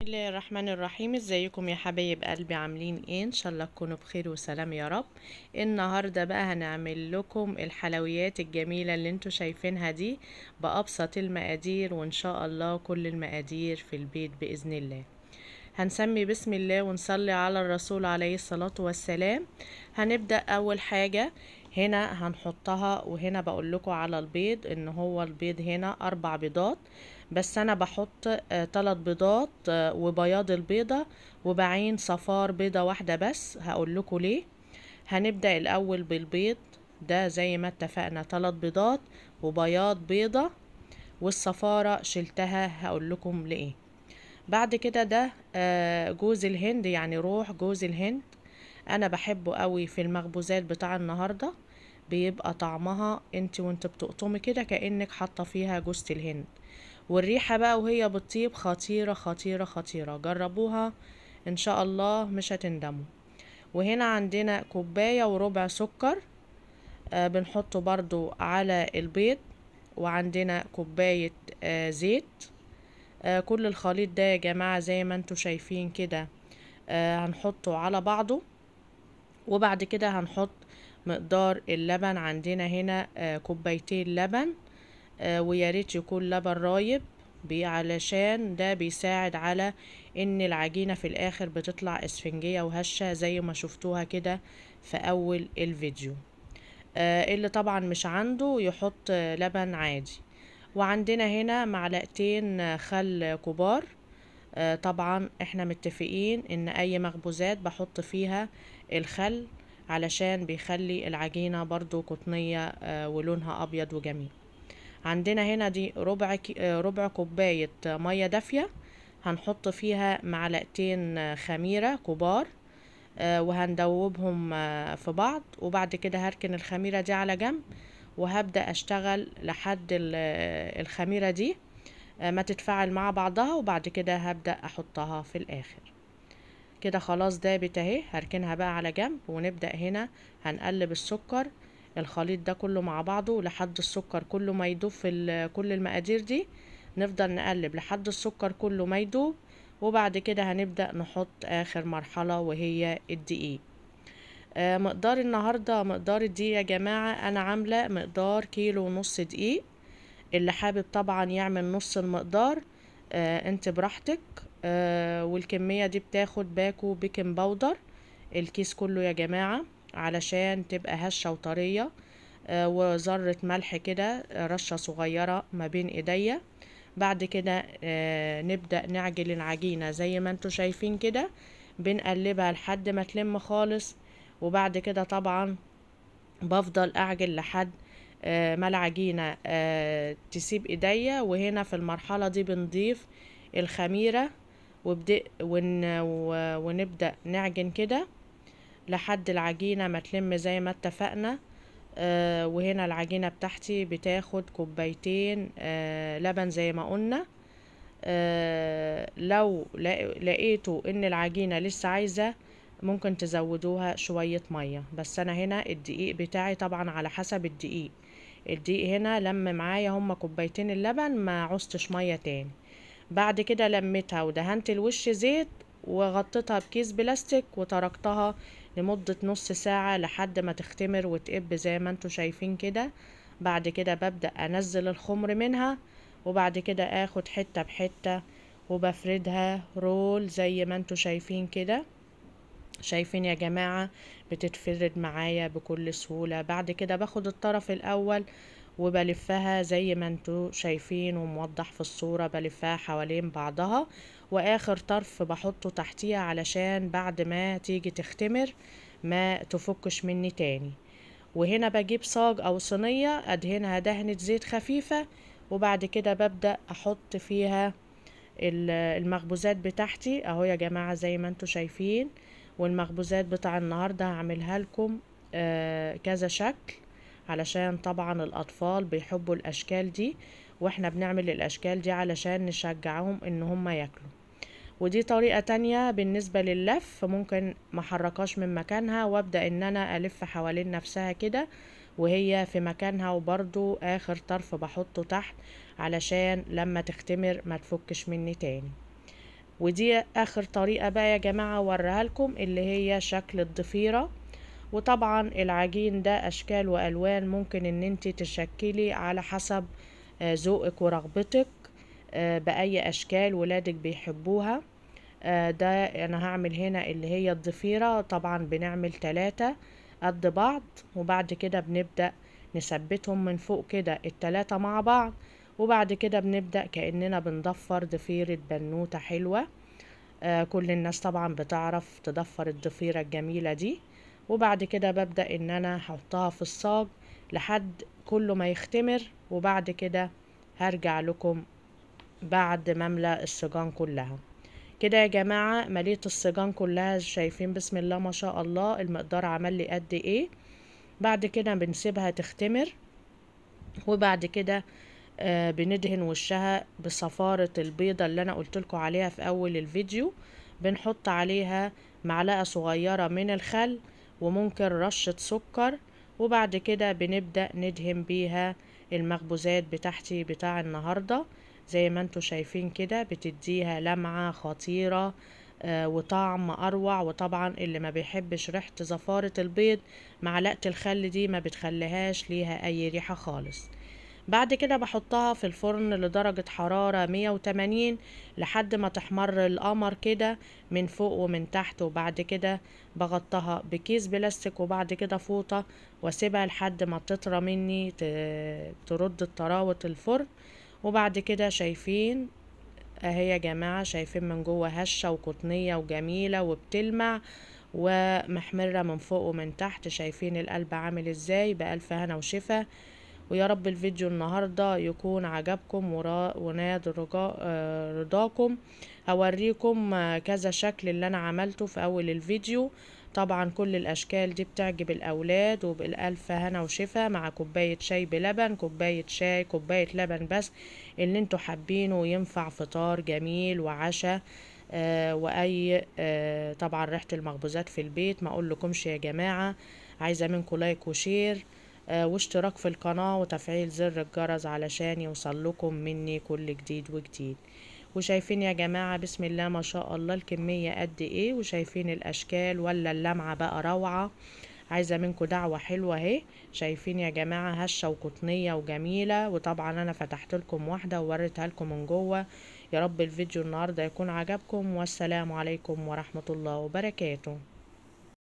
الله الرحمن الرحيم. ازيكم يا حبايب قلبي، عاملين ايه؟ ان شاء الله تكونوا بخير وسلام يا رب. النهارده بقى هنعمل لكم الحلويات الجميله اللي انتوا شايفينها دي بابسط المقادير، وان شاء الله كل المقادير في البيت باذن الله. هنسمي بسم الله ونصلي على الرسول عليه الصلاه والسلام. هنبدا اول حاجه هنا هنحطها، وهنا بقول لكم على البيض ان هو البيض هنا 4 بيضات، بس انا بحط 3 بيضات وبياض البيضة وبعين صفار بيضة واحدة بس، هقول لكم ليه. هنبدأ الاول بالبيض ده زي ما اتفقنا، 3 بيضات وبياض بيضة، والصفارة شلتها هقول لكم ليه. بعد كده ده جوز الهند، يعني روح جوز الهند، انا بحبه قوي في المخبوزات بتاع النهاردة، بيبقى طعمها انت وانت بتقطمي كده كأنك حاطة فيها جوزة الهند، والريحة بقى وهي بتطيب خطيرة خطيرة خطيرة. جربوها ان شاء الله مش هتندموا. وهنا عندنا كوباية وربع سكر، بنحطه برضو على البيض، وعندنا كوباية زيت. كل الخليط ده يا جماعة زي ما انتوا شايفين كده، هنحطه على بعضه. وبعد كده هنحط مقدار اللبن، عندنا هنا كوبايتين لبن، ويا ريت يكون لبن رايب علشان ده بيساعد على ان العجينة في الاخر بتطلع اسفنجية وهشة زي ما شفتوها كده في اول الفيديو. اللي طبعا مش عنده يحط لبن عادي. وعندنا هنا معلقتين خل كبار. طبعا احنا متفقين ان اي مخبوزات بحط فيها الخل علشان بيخلي العجينة برضو قطنية، ولونها ابيض وجميل. عندنا هنا دي ربع كوباية مية دافية، هنحط فيها معلقتين خميرة كبار، وهندوبهم في بعض. وبعد كده هركن الخميرة دي على جنب، وهبدأ اشتغل لحد الخميرة دي ما تتفاعل مع بعضها، وبعد كده هبدأ احطها في الاخر. كده خلاص دابت اهي، هركنها بقى على جنب. ونبدأ هنا هنقلب السكر، الخليط ده كله مع بعضه لحد السكر كله ما يدوب في كل المقادير دي، نفضل نقلب لحد السكر كله ما يدوب. وبعد كده هنبدأ نحط اخر مرحلة وهي الدقيق. مقدار النهاردة مقدار الدقيق يا جماعة، انا عاملة مقدار 1.5 كيلو دقيق. اللي حابب طبعا يعمل نص المقدار، انت براحتك. والكمية دي بتاخد باكو baking powder الكيس كله يا جماعة علشان تبقى هشة وطرية، وذرة ملح كده، رشة صغيرة ما بين ايديا. بعد كده نبدأ نعجن العجينة زي ما انتوا شايفين كده، بنقلبها لحد ما تلم خالص. وبعد كده طبعا بفضل اعجن لحد ما العجينة تسيب ايديا. وهنا في المرحلة دي بنضيف الخميرة ونبدأ نعجن كده لحد العجينة ما تلم زي ما اتفقنا. وهنا العجينة بتاعتي بتاخد 2 كوباية لبن زي ما قلنا. لو لقيتوا ان العجينة لسه عايزة ممكن تزودوها شوية مية، بس انا هنا الدقيق بتاعي طبعا على حسب الدقيق. الدقيق هنا لم معايا هما 2 كوباية اللبن، ما عوزتش مية تاني. بعد كده لميتها ودهنت الوش زيت وغطيتها بكيس بلاستيك وتركتها لمدة نص ساعة لحد ما تختمر وتقب زي ما انتوا شايفين كده. بعد كده ببدأ انزل الخمر منها، وبعد كده اخد حتة بحتة وبفردها رول زي ما انتوا شايفين كده. شايفين يا جماعة بتتفرد معايا بكل سهولة. بعد كده باخد الطرف الاول وبلفها زي ما انتوا شايفين وموضح في الصورة، بلفها حوالين بعضها، واخر طرف بحطه تحتيها علشان بعد ما تيجي تختمر ما تفكش مني تاني. وهنا بجيب صاج او صينية ادهنها دهنة زيت خفيفة، وبعد كده ببدأ احط فيها المخبوزات بتاعتي اهو يا جماعة زي ما انتوا شايفين. والمخبوزات بتاع النهاردة هعملها لكم كذا شكل علشان طبعا الأطفال بيحبوا الأشكال دي، واحنا بنعمل الأشكال دي علشان نشجعهم إن هم ياكلوا. ودي طريقة تانية بالنسبة لللف، ممكن ما حركاش من مكانها وابدأ إن أنا ألف حوالين نفسها كده وهي في مكانها، وبرضو آخر طرف بحطه تحت علشان لما تختمر ما تفكش مني تاني. ودي اخر طريقة بقى يا جماعة اوريها لكم، اللي هي شكل الضفيرة. وطبعا العجين ده اشكال والوان، ممكن ان انت تشكلي على حسب ذوقك ورغبتك باي اشكال ولادك بيحبوها. ده انا هعمل هنا اللي هي الضفيرة. طبعا بنعمل 3 قد بعض، وبعد كده بنبدأ نثبتهم من فوق كده ال3 مع بعض، وبعد كده بنبدأ كأننا بنضفر ضفيرة بنوتة حلوة. كل الناس طبعا بتعرف تضفر الضفيرة الجميلة دي. وبعد كده ببدأ ان انا احطها في الصاج لحد كله ما يختمر، وبعد كده هرجع لكم بعد ما املى الصاجان كلها. كده يا جماعة مليت الصاجان كلها، شايفين بسم الله ما شاء الله المقدار عمل لي قد ايه. بعد كده بنسيبها تختمر، وبعد كده بندهن وشها بصفارة البيضة اللي انا قلتلكوا عليها في اول الفيديو. بنحط عليها معلقة صغيرة من الخل وممكن رشة سكر، وبعد كده بنبدأ ندهن بيها المخبوزات بتاعتي بتاع النهاردة. زي ما انتوا شايفين كده بتديها لمعة خطيرة وطعم اروع. وطبعا اللي ما بيحبش ريحة زفارة البيض، معلقة الخل دي ما بتخليهاش ليها اي ريحة خالص. بعد كده بحطها في الفرن لدرجة حرارة 180 لحد ما تحمر القمر كده من فوق ومن تحت، وبعد كده بغطها بكيس بلاستيك وبعد كده فوطة، واسيبها لحد ما تطرى مني ترد الطراوة الفرن. وبعد كده شايفين اهي يا جماعة، شايفين من جوه هشة وقطنية وجميلة وبتلمع ومحمرة من فوق ومن تحت. شايفين القلب عامل ازاي؟ بألف هنا وشفا. ويا رب الفيديو النهاردة يكون عجبكم ونال رضاكم. هوريكم كذا شكل اللي انا عملته في اول الفيديو. طبعا كل الاشكال دي بتعجب الاولاد، وبالالف هنا وشفا مع كوباية شاي بلبن، كوباية شاي، كوباية لبن بس، اللي انتوا حابينه. ينفع فطار جميل وعشاء واي طبعا ريحة المخبوزات في البيت ما اقول لكمش يا جماعة. عايزة منكم like و share واشتراك في القناة وتفعيل زر الجرس علشان يوصل لكم مني كل جديد وجديد. وشايفين يا جماعة بسم الله ما شاء الله الكمية قد ايه، وشايفين الاشكال ولا اللمعة بقى روعة. عايزة منكم دعوة حلوة اهي. شايفين يا جماعة هشة وقطنية وجميلة، وطبعا انا فتحت لكم واحدة ووريتها لكم من جوه. يا رب الفيديو النهاردة يكون عجبكم، والسلام عليكم ورحمة الله وبركاته.